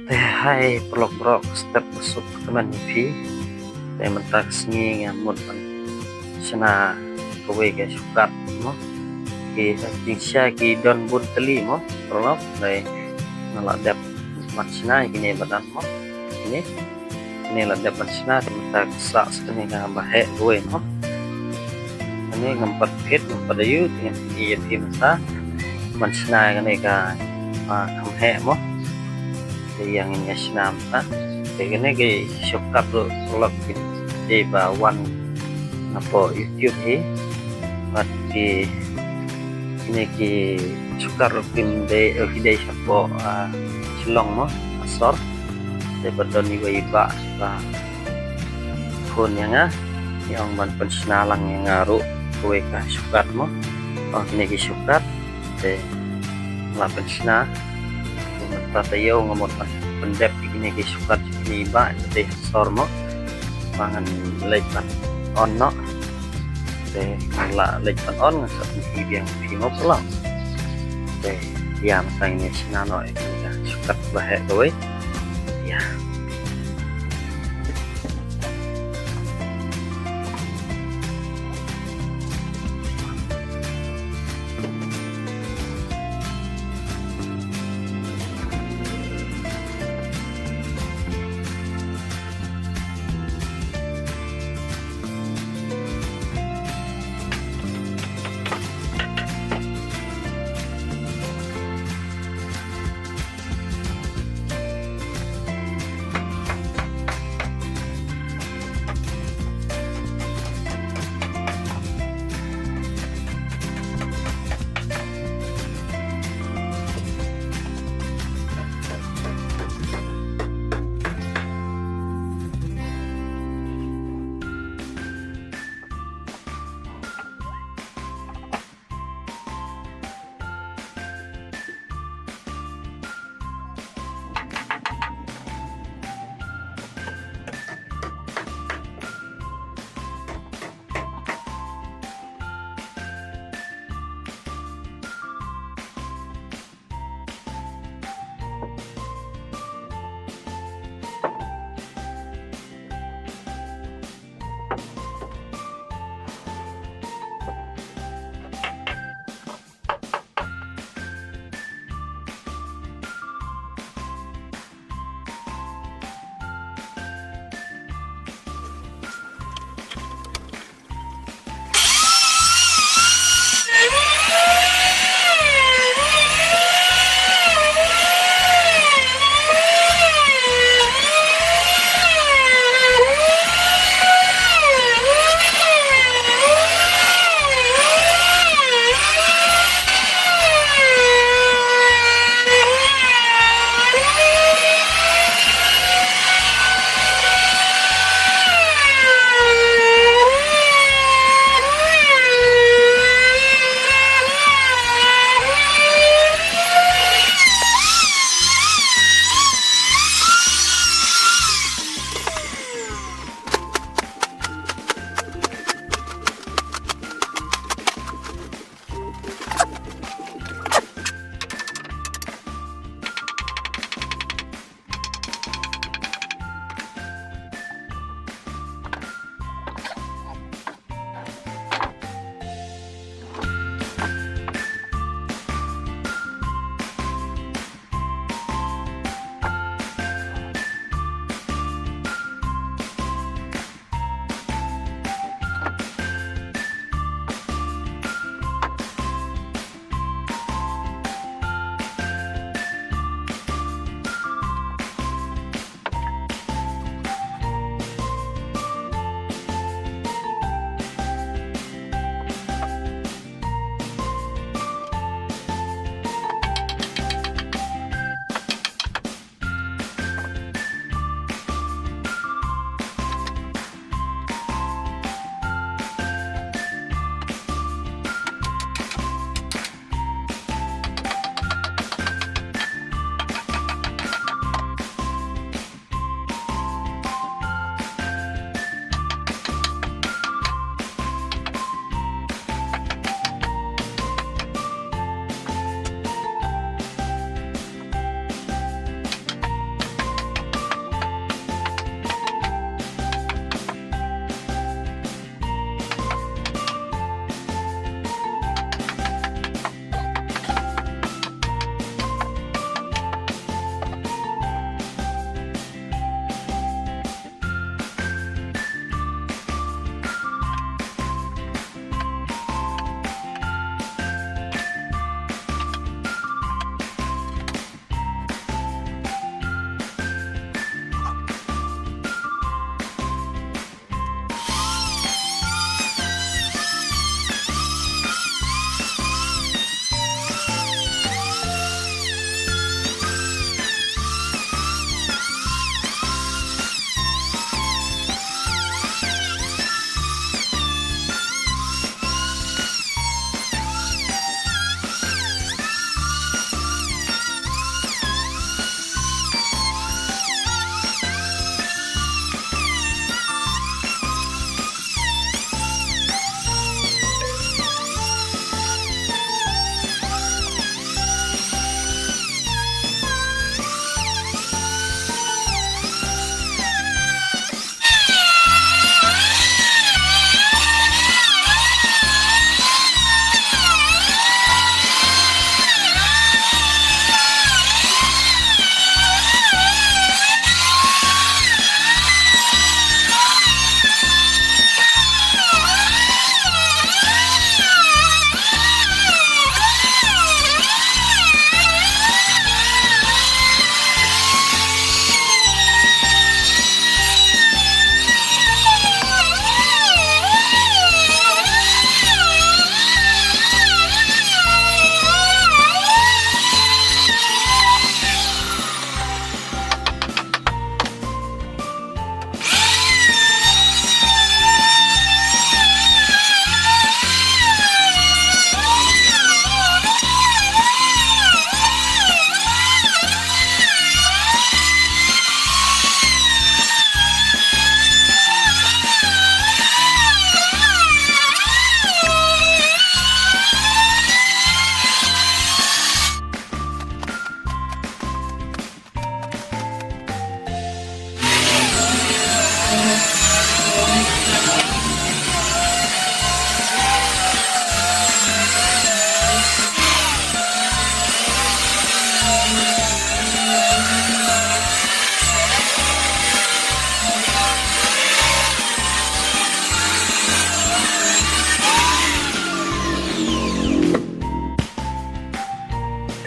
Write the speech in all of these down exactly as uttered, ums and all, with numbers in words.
Te hai paralok baroh, step ba suk kmen ïa phi. Te mynta ka sngi nga mut ban shna kawei ka shortcut mo. Ki jingshisha ki don bun tylli mo paralok. Te nga la dep ban shna ïa kine ba don mo. Kine, kine la dep ban shna, te mynta ka sah sa kane ka ba heh kawei mo. Kane ngam pat peit, ngam pat ïoh, te ngan ïa phi mynta ban shna kane ka, ah, kham heh mo. Te ïa ngin ïa shna mynta. Te kane ki shortcut ruh paralok ki dei ba wan napoh YouTube hi. Bad ki, kine ki shortcut ruh kim dei, eh, ki dei shapoh, ah, Shillong mo, Asor. Te ba don iwei i bah ba phone ïa nga, i ong ban pynshna lang ïa nga ruh kawei ka shortcut mo. Ong kine ki shortcut, te la pynshna. Te mynta taïew nga mut ban pyndep ïa kine ki shortcut ïa kine i bah, te dei Asor mo. Ba ngan leit ban on noh. Te ngan la leit ban on, ngan sa pyni biang phi mo paralok. Te ïa mynta ngin ïa shna noh ïa kane ka shortcut ba heh kawei. Ïa.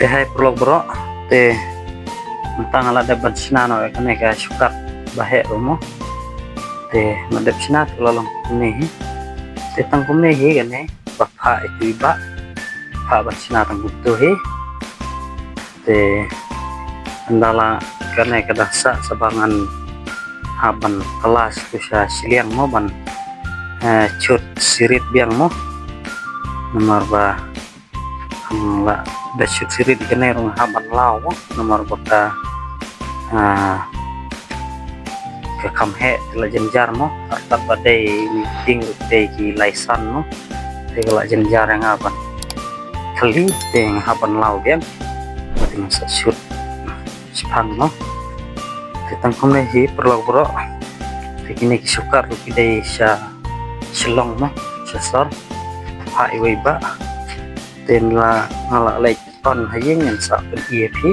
Te hai paralok baroh, te mynta nga la dep ban shna noh ïa kane ka shortcut ba heh ruh mo. Te nga dep shna te la long kumne hi. Te tang kumne hi kane ba phah ïa tu i bah. Phah ban shna tang kumtu hi. Te ynda la kane ka dang sah sa ba ngan hap ban kylla sha tu sha shiliang mo ban eh, chut sirit biang mo. Namar ba Nga la da shut sirit kane ruh nga hap ban law mo, namar ba ka, ah, ka kham heh te la jynjar mo, artat ba dei meeting ruh dei ki lai san mo, te ka la jynjar ïa nga ban kylli te nga hap ban law biang, te nga sa shut shipang mo. Te tang kumne hi paralok baroh, te kine ki shortcut ruh ki dei sha Shillong mo, sha sor, ha iwei ba. Te la nga la leit ton ha ïing ngan sa pyni ïa phi.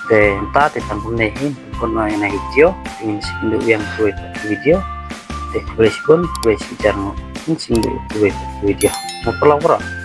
Te mynta te tang kumne hi, kumno ïa na video, ngin sa ïakynduh biang kawei pat video. Te khublei shibun, khublei shihajar nguh, ngin sa ïakynduh kawei pat video. Mo paralok baroh.